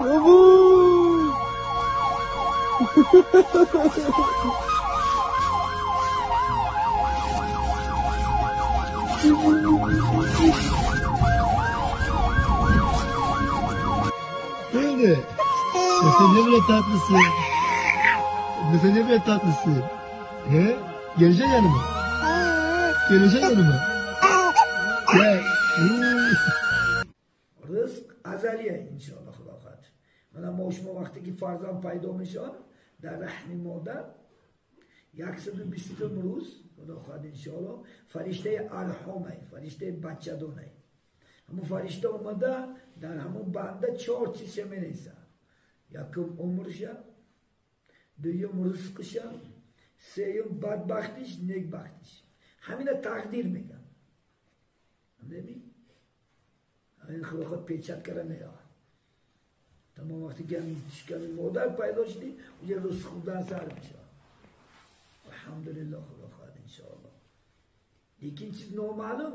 Değil mi? Sen ne bile tatlısın. Sen ne bile tatlısın. He? Geleceksin yanıma. Geleceksin yanıma. Gel. Rızk azaliye inşallah Xudo xohlasa. Mana moshma vaqtiki farzand paydo mishon dar rahmi moдар 120 рӯз Худо хоҳад иншоалло фариштаи арҳомай, фариштаи бачадонай. Ҳамон фаришта омада дар ҳамон банда чор чизша менависад. Якум умрша, дуюм ризқша, сеюм бадбахтиш, некбахтиш. Ҳамина тақдир мегӯям. Фаҳмидӣ? Ҳамин Худо хоҳад печат карда меравад. Тамом вақте ки ҳамин шиками модар пайдо шудӣ, уҷа ризқ хӯрдан сар мешавад. Алҳамдулиллоҳ Худо хоҳад иншоаллоҳ. Лекин чиз номаълум,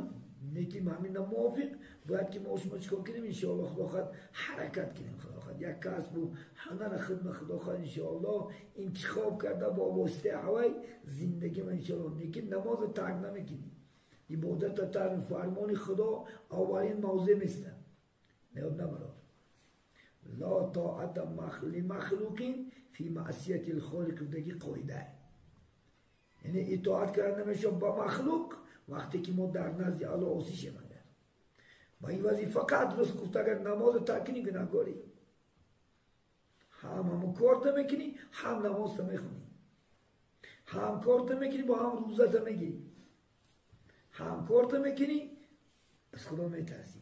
лекин ҳамина мувофиқ бояд ки мо шумо чикор кунем иншоаллоҳ Худо хоҳад ҳаракат кунем. Худо хоҳад як касбу ҳунар хидма Худо хоҳад иншоаллоҳ интихоб карда бо воситаи ҳавай зиндагима иншоаллоҳ. Лекин намозро тарк намекунӣ, ибодатро тарк, фармони Худо аввалин мавзеъ местад. Наёд набарор. ла тоата лимахлуқин фи маъсияти лхолиқ даги қоида. Яъне итоат карда намешавад ба махлуқ вақте ки мо дар назди Аллоҳ осӣ шем. Агар ба ин вазифа фақат рӯз гуфта агар намозро тарк кунӣ гунаҳкорӣ. Ҳам ҳамон корта мекунӣ, ҳам намозта мехонӣ, ҳам корта мекунӣ, бо ҳам рӯзата мегирӣ, ҳам корта мекунӣ, аз Худо метарсӣ.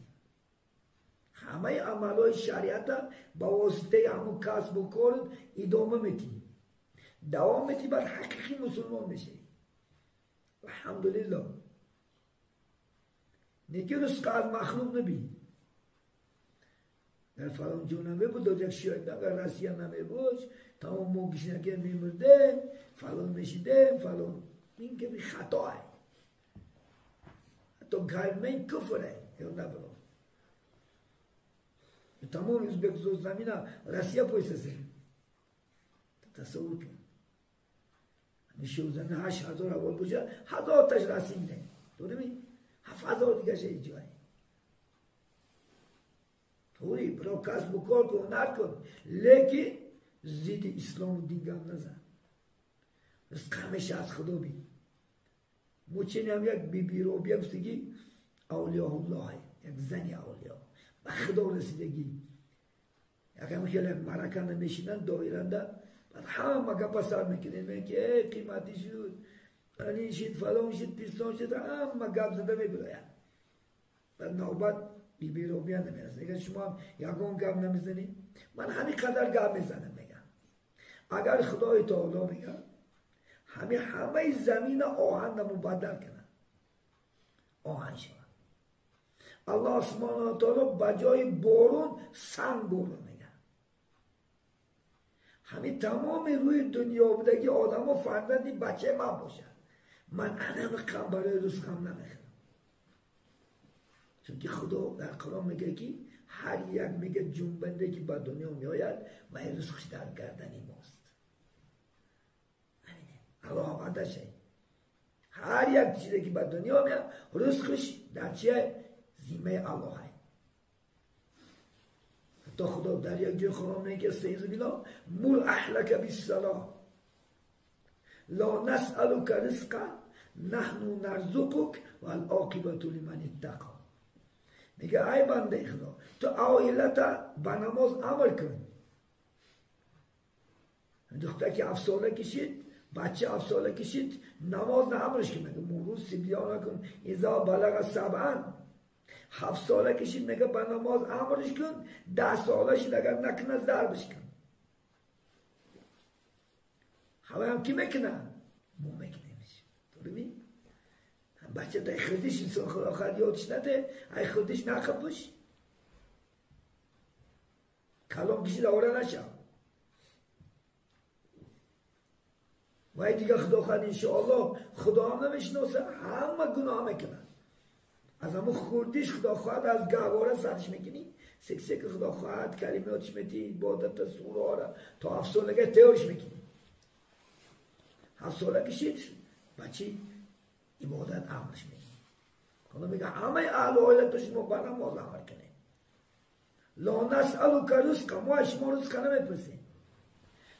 Ҳамаи амалҳои шариата ба воситаи ҳамон касбу корат идома метиҳӣ, давом метиҳӣ, баъд ҳақиқӣ мусулмон мешавӣ. Алҳамдулиллоҳ. Неки ризқ аз махлуқ набинӣ. Дар фалон ҷо намебуд, як шояд агар Россия намебуд, тамом мо гишнаке мемурдем, фалон мешидем, фалон. Ин ки хатоа. Ҳатто калимаи куфре ё набро. Тамом Ӯзбекистон замина Россия пойсасе. Тасаввур кун. Мишо замин 8000 аввал боша, 1000 таш Россия. Дурми? 7000 дигаша иҷои. Тури бро касбу кор кун, ҳунар кун, лекин зидди ислому дин гап назан. Ризқ ҳамеша аз Худо бин. Мо чунин як биби Робия гуфтагӣ авлиёуллоҳ, як зани авлиё ба Худо расидагӣ. Якам хеле мараканда мешинанд доиранда, баъд ҳама гапа сар мекунанд, мегӯянд ки эй қиматӣ шуд, ин шуд, фалон шуд, пистон шуд, ҳама гап зада мебирояд. Баъд навбат биби Робия намерасад. Мегӯяд шумо ҳам ягон гап намезанед? Ман ҳамин қадар гап мезанам, мегӯям. Агар Худои Таоло мегӯяд ҳамин ҳамаи замина оҳанда мубаддал кунад, оҳан шавад. Аллоҳ субҳонаҳу ва таоло ба ҷои борон санг борон мегӯяд. Ҳамин тамоми рӯи дунё будагӣ одамо фарзанди бачаи ман бошад, ман анамиқам барои ризқам намехӯрам. Чунки Худо дар Қуръон мегӯяд ки ҳар як мегӯяд ҷунбанде ки ба дунё меояд ва ин ризқш дар гардани мост. Аллоҳ ваъда шад. Ҳар як чизе ки ба дунё меояд ризқш дар чие? Зиммаи Аллоҳ. Ҳатто Худо дар як ҷои Қуръон мегӯяд استعیذ بالله مر اهلک بالصلاة لا نسألک رزقا نحن نرزقک والعاقبة لمن اتقی. میگه ای بنده خدا تو عائلت به نماز امر کن. دختر که 7 ساله کشید، بچه 7 ساله کشید، نماز نه امرش کن. میگه مرو صبیان کن اذا بلغ سبعا. 7 ساله کشید میگه به نماز امرش کن، 10 ساله شد اگر نکنه ضربش کن. هوا هم کی میکنه؟ ما میکنیمش. درمی؟ بچه دای خودش انسان خدا خواهد یادش نده، ای خودش نخپش کلام کشید آوره نشد. وای دیگه خدا خواهد انشاءالله خدا هم نمیشناسه، همه گناه میکنه. از همون خوردیش خدا خواهد از گهواره سرش میکنی، سکسک خدا خواهد کلماتش میتی عبادت سوره را تا 7 سالگی تیارش میکنی. 7 سالگی شد بچه عبادت امرش میکنی. خدا میگه همه اهل عائلت شما با نماز امر کنه. لا نسألک رزقا، ما شما رزق نمیپرسیم.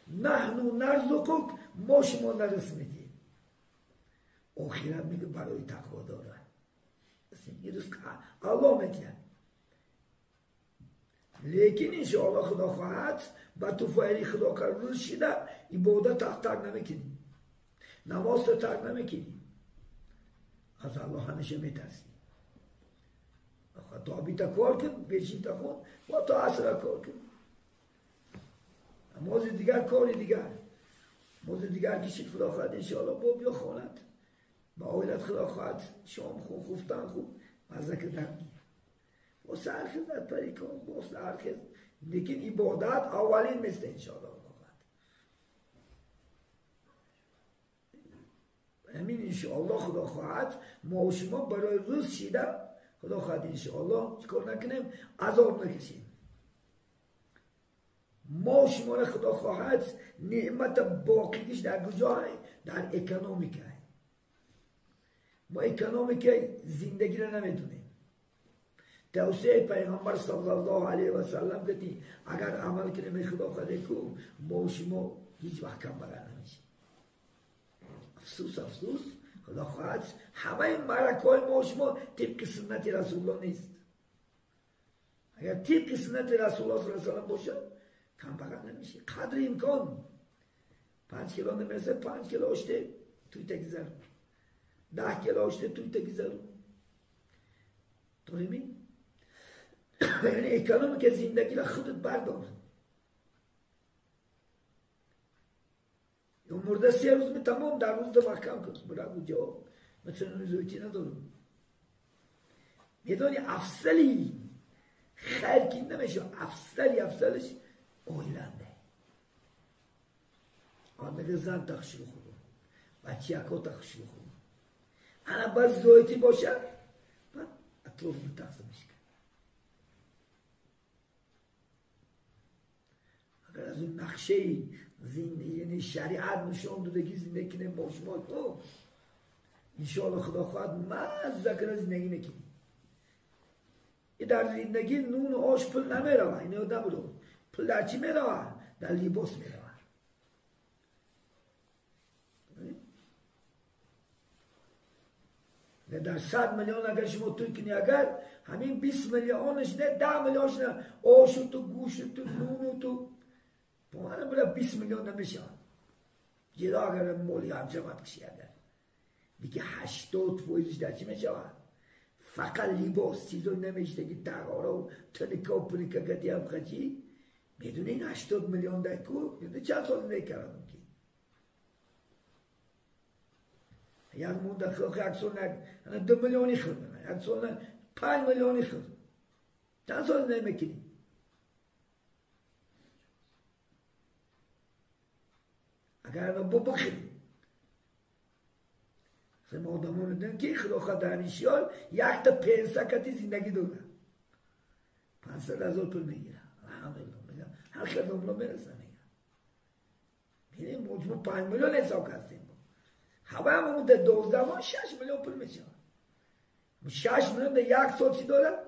نحن نرزقک، ما شما رزق میدیم. آخرت میگه برای تقوا داره. این رزق الله میده. لیکن انشاءالله خدا خواهد با توفیق خدا قرار شده عبادت ترک نمیکنی، نماز رو ترک نمیکنی، از الله همیشه میترسی. تا بیتا کار کن، بشین تا خون و تا عصر کار کن. نماز دیگر کار دیگر، نماز دیگر کشید خدا خواهد انشاءالله با بیا خانت با عائلت خدا خواهد شام خون خفتن خوب مزه کردن با سرخیز در پریکان با سرخیز. لیکن عبادت اولین مثل انشاءالله خدا خواهد. همین انشاءالله خدا خواهد ما و شما برای روز شیده خدا خواهد انشاءالله چیکار نکنیم، عذاب نکشیم. ما شما را خدا خواهد نعمت باقیش در کجا؟ در اکونومیک. ما اکونومیک زندگی را نمیدونیم. توصیه پیغمبر صلی الله علیه و سلم گفتی اگر عمل کنیم خدا خواهد کو ما شما هیچ وقت کم بغیر نمیشیم. افسوس افسوس خدا خواهد همه مرکای ما شما طبق سنت رسول الله نیست. اگر طبق سنت رسول الله صلی الله علیه و سلم باشه کم بغیر نمیشه. قدر امکان 5 کیلو نمیرسه، 5 کیلو آشته توی تگذر، 10 کیلو آشته توی تگذر. داریم یعنی اکونومیک زندگی را خودت بردار. یا مرده 3 روز می تمام در روز ده محکم کن برای جواب مثلا زویتی ندارم. میدانی افضلی خیر که نمیشه، افضلی افضلش آیلنده. آن میگه زن تخشیل خوب، بچه یکا تخشیل خوب، انا باز زویتی باشه بعد اطراف متقسیمش کن. اگر از اون نقشه زندگی یعنی شریعت نشان داده که زندگی کنیم با شما تو انشاءالله خدا خواهد مزه کنه زندگی میکنیم. در زندگی نون و آش پول نمیروه، اینو نبودو. پول در چی میروه؟ در لباس میروه. در 100 میلیون اگر شما توی کنی، اگر همین 20 میلیونش نه 10 میلیونش نه آش تو گوش تو نون تو پوانه برای 20 میلیون نمیشه. جدا اگر مولی هم جمعت کشی اگر دیگه 80% در چی میشه؟ فقط لباس چیزو نمیشه که تغارا و تنکا و پنکا گدی هم خچی. میدونی این 80 میلیون در کو میدونی چند سال زندگی کردن ممکن؟ یک مونده خود یک سال نه 2 میلیونی خورد، یک سال نه 5 میلیونی خورد. چند سال زندگی میکنی؟ اگر با بخری ما آدم ها میدونیم که خدا خواهد در این شیال یک تا 500 کتی زندگی داره، 500,000 پول میگیره. الحمدلله میگم هر خدمت رو میرسه. میگم میبینیم ما 5 میلیون حساب کردیم، همه همون در 12 ماه 6 میلیون پول میشه. 6 میلیون در یک سال چی داره؟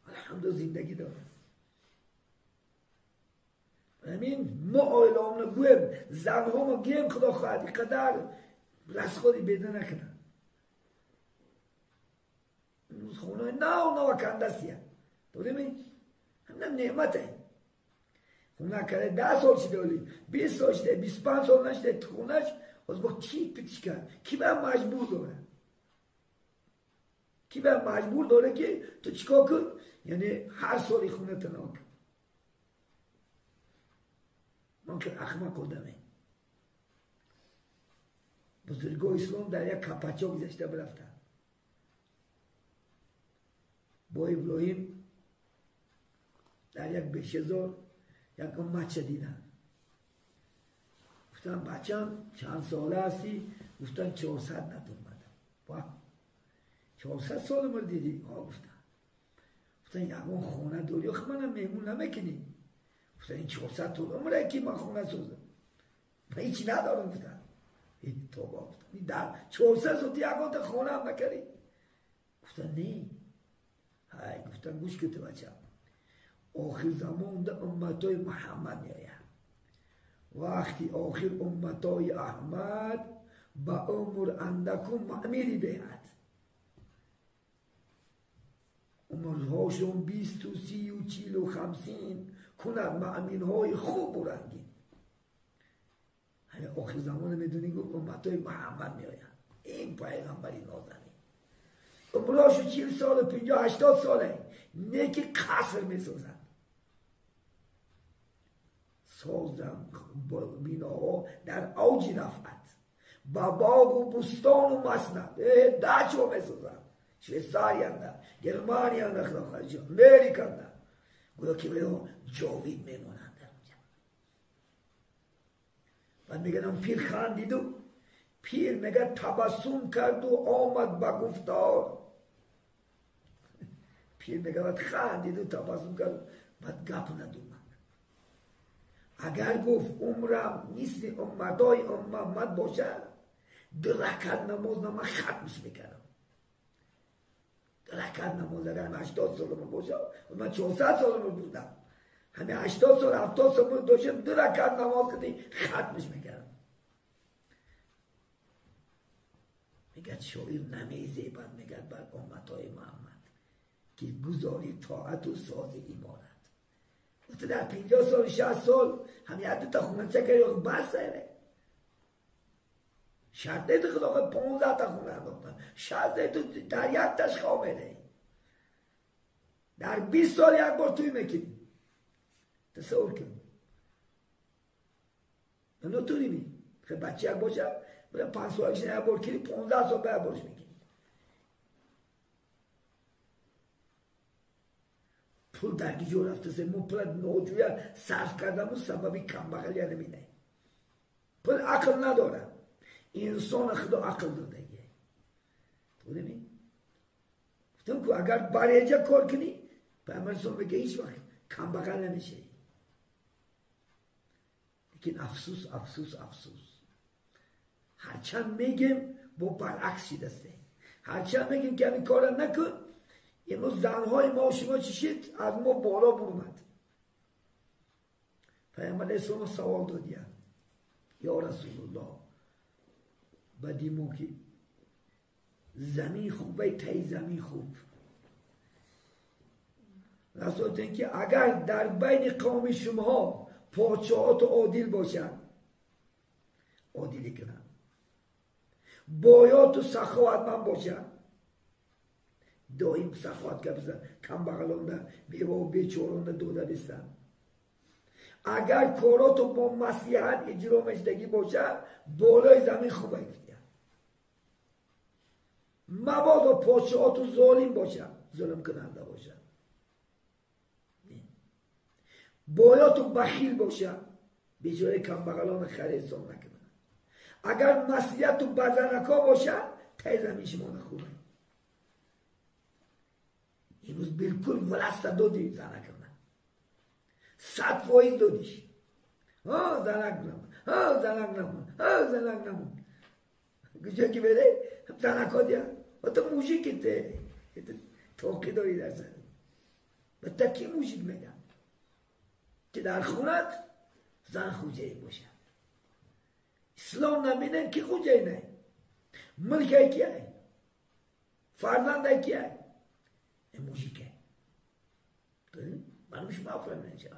الحمدلله زندگی داره. همین ما آیله همونه گویم زن ها ما گیم خدا خواهد اینقدر رس خودی بیده نکنه. امروز خونه نه و کندستیه داریم همینم نعمته. خونه کرده 10 سال شده ولی 20 سال شده 25 سال نشده خونهش از با کی پیچ کرد؟ کی به مجبور داره؟ کی به مجبور داره که تو چیکار کن؟ یعنی هر سالی خونه تنها کن. من که احمق آدمه. بزرگای اسلام در یک کپچا گذشته برفتن با ابراهیم در یک بیشهزار یک بچه دیدن. گفتن بچم چند ساله هستی؟ گفتن 400 ندومدم. 400 سال مر دیدی؟ ها گفتن. گفتن یگان خونه داری؟ آخه منم مهمون نمیکنی. گفتن این 400 تا عمره که من خونه سازم، من هیچی ندارم. گفتن این توبه. گفتن این در 400 سال یگان تا خونه هم نکردی؟ گفتن نه. های گفتن گوش کن تو بچم، آخر زمان ده امتای محمد میآید. وقتی آخر امتای احمد به عمر اندکو معمیری بهد، عمرهاشون 20 و 30 و 40 و 50 کند معمینهای خوب و رنگین. همین آخر زمان میدونی گفت امتای محمد میآید، این پیغمبری نازنین عمرهاشو 40 سال و 50 80 ساله نیکی قصر میسازن، سازن بیناها در اوج رفعت، با باغ و بستان و مسند داچو میسازن، شویتساریاندا، گرمانیاندا، امریکاندا، گویا که به جاوید میمونند در اونجا. بعد میگن پیر خندید، پیر میگه تبسم کرد و آمد به گفتار. پیر میگه بعد خندید و تبسم کرد، بعد گپ ندومد. اگر گفت عمرم مثل امتای محمد باشه، 2 رکعت نماز من ختمش میکردم. 2 رکعت نماز اگر من 80 سالم باشه، من 400 سالم بودم، همین 80 سال 70 سال داشتم، 2 رکعت نماز کردی ختمش میکردم. میگه شاعر نمیزیبد، میگه بر امتای محمد که گذاری طاعت و ساز ایمانت. تو در 50 سال 60 سال همین دو تا خونه چه کردی؟ بس سره شرط نیست خدا 15 تا خونه انداختن، شرط تو در یک تاش خامنه در 20 سال یک بار توی میکنی. تصور کن نتونی بی خب بچه یک باشه 5 سالش یک بار کنی، 15 سال به یک بارش میکنی. پول در گیجو رفته سه، ما پول ناجویا صرف کردم و سببی کمبغلی نمینه. پول عقل نداره، انسان خدا عقل داده. تو نمی؟ گفتم که اگر برای کار کنی پیامبر صلی میگه هیچ وقت کمبغل نمیشه. لیکن افسوس افسوس افسوس، هرچند میگیم با برعکس دسته، هرچند میگیم که همین کار نکن، امروز زنهای ما و شما چی شد؟ از ما بالا برمد. پیامبر اسلام سوال دادیم یا رسول الله، بدیمو که زمین خوبه تای زمین خوب. رسول که اگر در بین قوم شما پادشاهات عادل باشند، عادلی کنند، بایات و سخاوتمند باشند، دائم سخاوت کردن، کم بغلانده بیوه و بیچارانده داده بستن، اگر کاراتو با مسیحت اجرا مشتگی باشه، بالای زمین خوبه گفتیم. مبادا پادشاهاتو ظالم باشه، ظلم کننده باشه، بایاتو بخیل باشه، بیچاره کم بغلان خیر حساب نکنه، اگر مسیحت و بزنکا باشه، تای زمین شما خوبه. امروز بالکل ولست دادی زنک من 100% دادیش. ها زنک نمون، ها زنک نمون، ها زنک نمون. کجا که بره زنک ها دیا تو موزیک ته توقی داری در سر و تکی موزیک میگم که در خونت زن خوجه باشه. اسلام نمینن که خوجه نه، ملک کیه، فرزند کیه، موزیکه. من شما فهمیدم چرا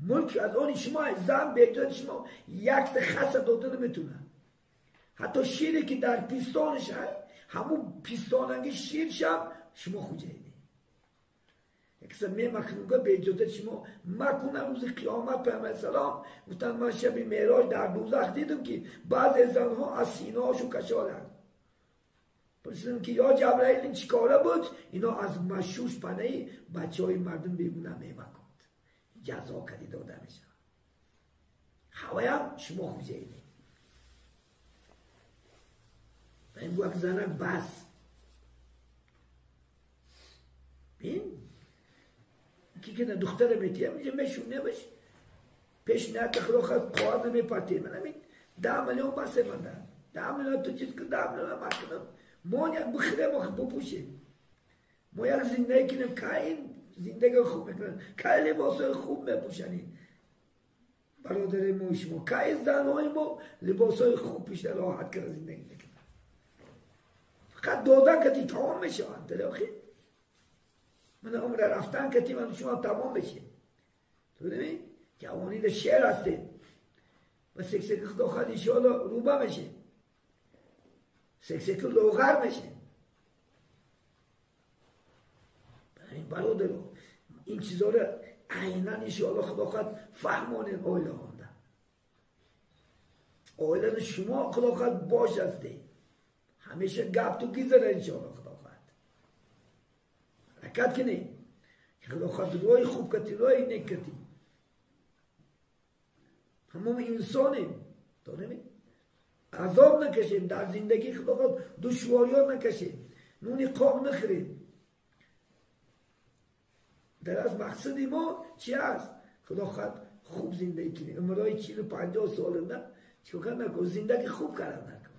ملک از آن شما، زن به شما یک خس داده نمیتونه. حتی شیری که در پیستانش هست، همون پیستاننگی شیرش هم شما خوجه اینه. یک میمکنونگه به اجازه شما مکنه. روز قیامت پیامبر سلام گفتن من شب معراج در دوزخ دیدم که بعضی زنها از سینه هاشو کشالن. پرسیدم که یا جبرائیل این چیکاره بود؟ اینا از مشوش پنهی بچه های مردم بیگونه میمکند، جزا کردی داده میشه. هوایم شما خوجه اینه. و این بوک زنک بس بین کی که دختر میتیم میشه مشونه باش پیش نه خدا خواهد قواد میپرتیم من همین 10 میلیون بسه من ده 10 میلیون تو چیز که 10 میلیون هم کنم ما یک بخره ما بپوشیم ما یک زندگی کنیم که این زندگی خوب میکنن که لباس خوب میپوشنی برادر ما شما که زنهای ما لباس های خوب پیش راحت کرده زندگی میکنن فقط دادن که تی تمام میشه آخی من عمر رفتن که تی من شما تمام بشه تو نمی؟ جوانی در شعر هستیم و سکسک خدا خواهد انشاءالله روبه میشه سکسک لوغر میشه این برادر این چیزا رو عینا انشاءالله خدا خواهد فهمانین آیله هانده آیله شما خدا خواهد باش هستی همیشه گپ تو گیزره انشاءالله خدا خواهد حرکت کنی خدا خواهد روی خوب کتی روی نیک کتی همه انسانیم دانمی عذاب نکشیم در زندگی خدا خواهد دشواری ها نکشیم نونی قاق نخریم در از مقصد ما چی هست؟ خدا خواهد خوب زندگی کنیم عمرهای 40 و 50 سال نه چیکار نکن زندگی خوب کردن نکن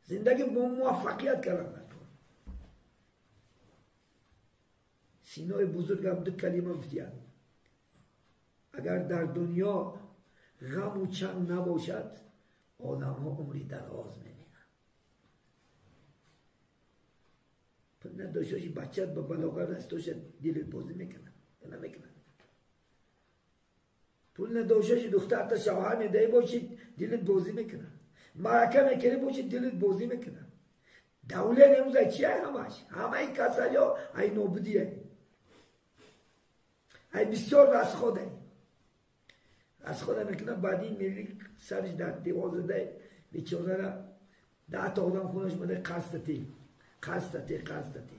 زندگی با موفقیت کردن نکن سینای بزرگم دو کلمه گفتیم اگر در دنیا غم و چنگ نباشد آدم ها عمری دراز میبینند پول نداشته باشی بچه‌ت به بلاغت رسیده باشد دلت بازی میکنه نمیکنه پول نداشته باشی دخترت شوهر میدهی باشی دلت بازی میکنه معرکه میکنی باشی دلت بازی میکنه دولت امروز چیه همش همه این کسلی ها ای نابودیه ای بسیار رسخوده رسخوده میکنه بعد این میری سرش در دیوار زده بیچاره را 10 تا آدم خونش مده قصدتی قصدتی قصدتی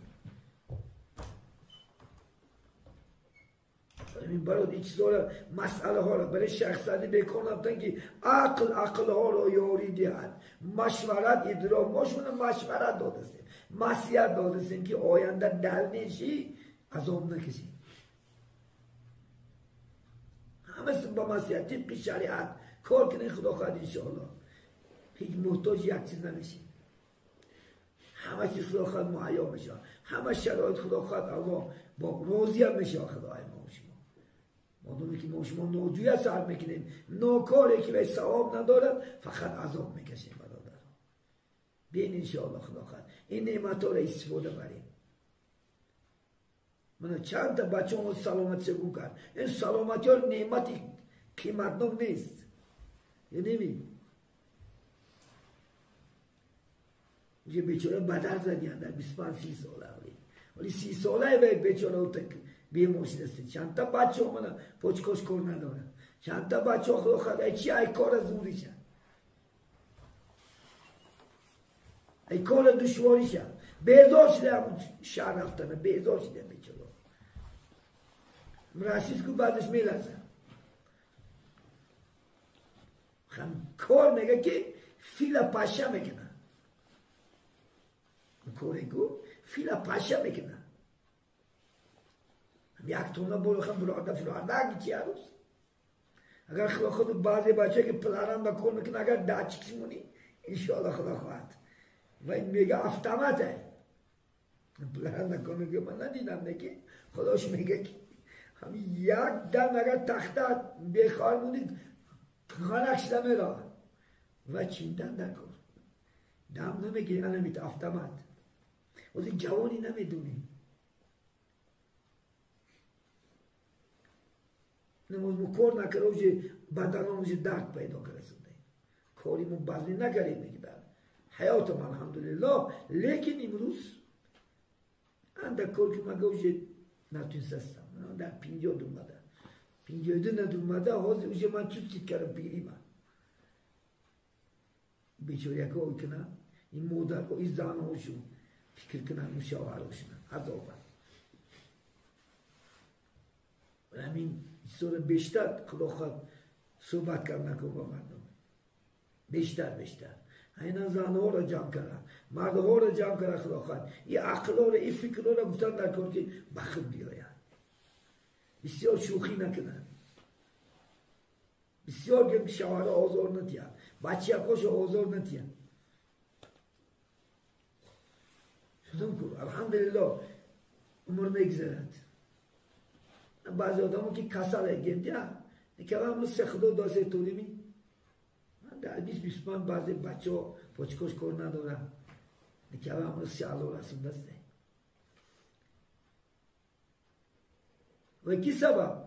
این برای این چیزها را مسئله ها را برای شخصیت بیکار نبودن که عقل عقل ها را یاری دهد مشورت ادراک ما شونه مشورت دادستیم مسیحت دادستیم که آینده دل نیشی عذاب نکشی همه با مسیحت طبق شریعت کار کنه خدا خواهد انشاءالله هیچ محتاج یک چیز نمیشی همه چیز خدا خواهد مهیا میشه همه شرایط خدا خواهد الله با راضی هم میشه خدای ما و شما مادامی که ما شما ناجویه سر میکنیم ناکاری که به ثواب ندارد فقط عذاب میکشیم برادر بین انشاءالله خدا خواهد این نعمت ها را استفاده بریم من چند تا بچه هم سلامت سگو کرد این سلامتی ها نعمتی قیمتناک نیست یا نمی یه بیچاره بدر زدی در 25-30 ساله ولی 30 ساله به بیچاره تک بیمار شده چند تا بچه من پاچکاش کار نداره چند تا بچه خدا خدا چی ای کار زوری شد ای کار دشواری شد بیزار شده همون شهر رفتنه بیزار شده بیچاره مرسیس که بعدش میلرزه کار میگه که فیل پشه میکنه کارگو فیل پشه میکنه یک تونه برو خم براده فراده چی عروس اگر خدا خود بعضی بچه که پلاران با کار میکنه اگر داچکش مونی انشاءالله خدا خواهد و این میگه افتامته پلاران با کار میکنه من ندیدم نکی خداش میگه که همین یک دم اگر تخته بخار مونی غنک شده میره و چیندن نکن دم نمیگیری انمیت افتامت از این جوانی نمیدونی نماز مو کار نکرده و بدناموز درد پیدا کرده کاری مو بزنی نکردیم دیگه در حیاتم الحمدلله لیکن امروز اندک کار که من گوشه نتونستم در 50 دومده 52 ندومده حاضر اوشه من چوز کردم پیری من بیچاره که اوی کنه این مادر و این زن هاشون فکر کنن و شوهر هاشون عذابه همین سوره بیشتر خدا خواهد صحبت کرد نکن با مردم بیشتر بیشتر اینا زنها را جمع کردن، مردها را جمع کردن. خدا خواهد این عقل را، این فکر را گفتن در کار که بخت بیاید، بسیار شوخی نکنن، بسیار که شوهر آزار ندین، بچه هاش آزار ندین. شدم که الحمدلله عمر میگذرد. بعضی آدم که کسل گندیا که هم سه خدا داسه تولیمی در 20-25 بعضی بچه ها پاچکاش کار ندارن که هم 3000 رسونده. و کی سبب؟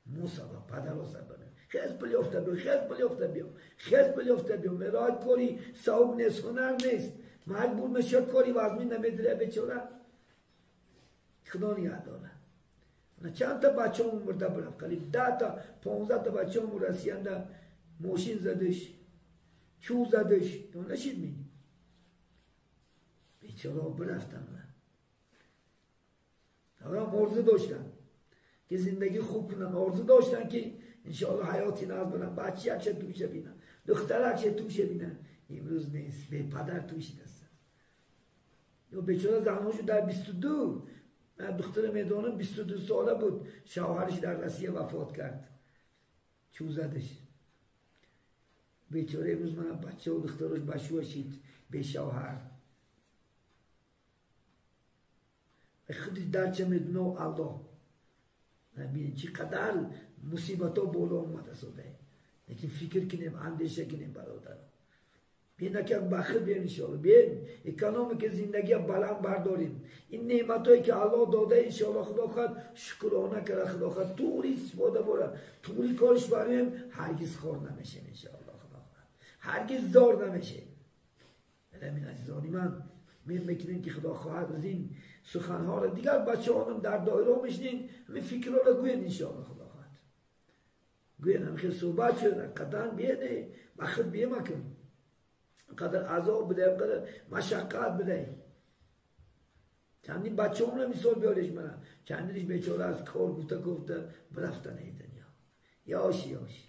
مو سبب، پدر سبب. خیز پلیافته بیو، خیز پلیافته بیو، خیز پلیافته بیو. مراد کاری صاحب نیست، هنر نیست، مجبور میشه کاری وزمین نمیدره بیچاره. خدا نگه داره. چند تا بچه همون مرده برفت، قریب 10 تا 15 تا بچه همون رسینده ماشین زدش، چوب زدش، نشید می بیچاره برفتن. آدم آرزو داشتن که زندگی خوب کنن، آرزو داشتن که انشاءالله حیاتی ناز برن، بچه چه توشه بینن، دختر چه توشه بینن. امروز نیست، به پدر توشی دستن. یا بیچاره زنهاشو در 22، من دختر میدانم 22 ساله بود، شوهرش در روسیه وفات کرد، چوب زدش. بیچاره امروز من بچه و دخترش بشوشید به شوهر. خودش در چه میدونه الله. ببینید چقدر مصیبت ها بالا اومده ساده. لیکن فکر کنیم، اندیشه کنیم برادر. بیاین که بخیر بیاین انشاءالله، بیاین اکونومیک زندگی بلند برداریم. این نعمت هایی که الله داده انشاءالله خدا خواهد شکرانه کرده، خدا خواهد طوری استفاده بره، طوری کارش بریم، هرگز خار نمیشه انشاءالله خدا خواهد، هرگز زار نمیشه. همین عزیزانی من میکنیم که خدا خواهد از این سخنها را دیگر بچه هانم در دایره میشنین، همین فکرها را گوین انشاءالله خدا خواهد گوین. هم خیلی صحبت شد قطعا بیانه بخیر بیه مکن، قدر عذاب بده، قدر مشقت بده. چندین بچه هم را مثال بیارش منم، چندینش بیچاره از کار گفته گفته برفتن ای دنیا. یاش یاش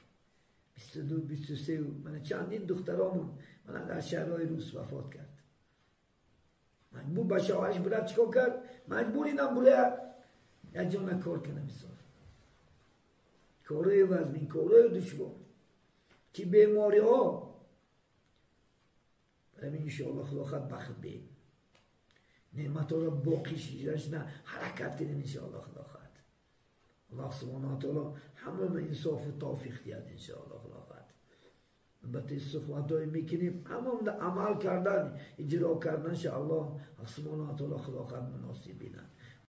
22 23 من چندین دخترامون من در شهرهای روس وفات کرد. مجبور با شوهرش برفت چیکار کرد؟ مجبور اینم بوده یک جا کار کنه. مثال کارهای وزمین، کارهای دشوار که بیماری ها. برای انشاءالله خدا خواهد بخت بیم، نعمت ها را باقی شیرش نه حرکت کنیم انشاءالله خدا خواهد. الله سبحانه و تعالی همه انصاف و توفیق دیاد انشاءالله خدا خواهد. البته صحبت های میکنیم همه عمل کردن، اجرا کردن انشاءالله سبحانه و تعالی خدا خواهد مناسب بینن.